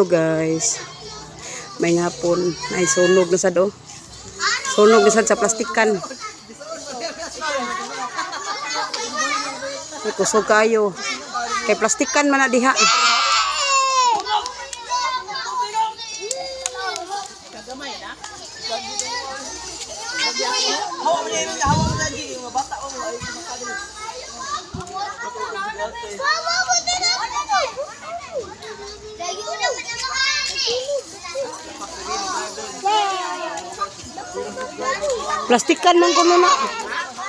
Hello guys. May hapon. Ay, sunog na sad oh. Sunog na sad sa plastikan. Ay, kusog kayo. Kay plastikan man na diha. Plastikan man kuno na.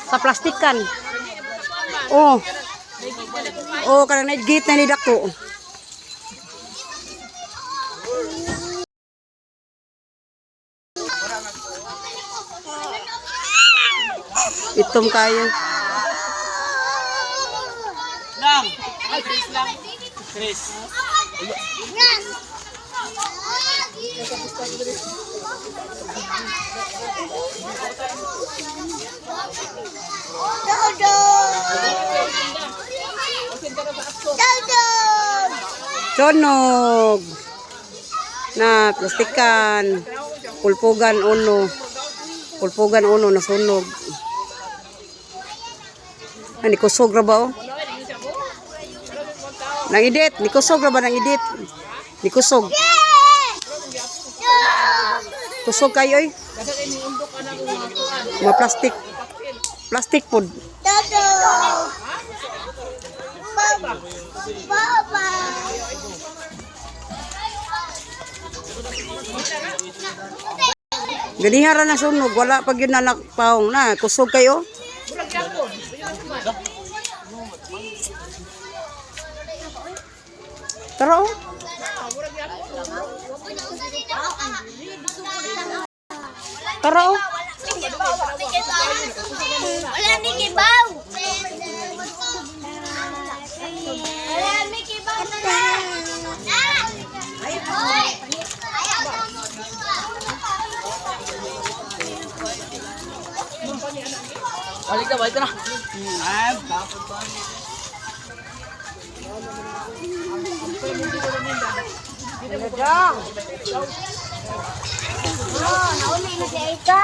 Sa plastikan. Oh. Oh, kanang gate na ni dako. Itom kayo. Lang. Ay, Chris lang. Chris. Sunog. Na plastikan. Pulpugan uno. Pulpugan uno nasunog. Ani kusog ra ba oh? Nang idit, ni kusog ra ba nang idit? Ni kusog. Kusog kayo oy. Mga plastic. Plastic pod. Ganiha ra na sunog, wala pag yun na nakpaong na, kusog kayo. Tara oh. Tara oh. Wala ni kibaw. Wala ni kibaw na. Hoy! Ayaw na mo Balik na, balik na. Ay, bakit ba? Nauli na si Aika.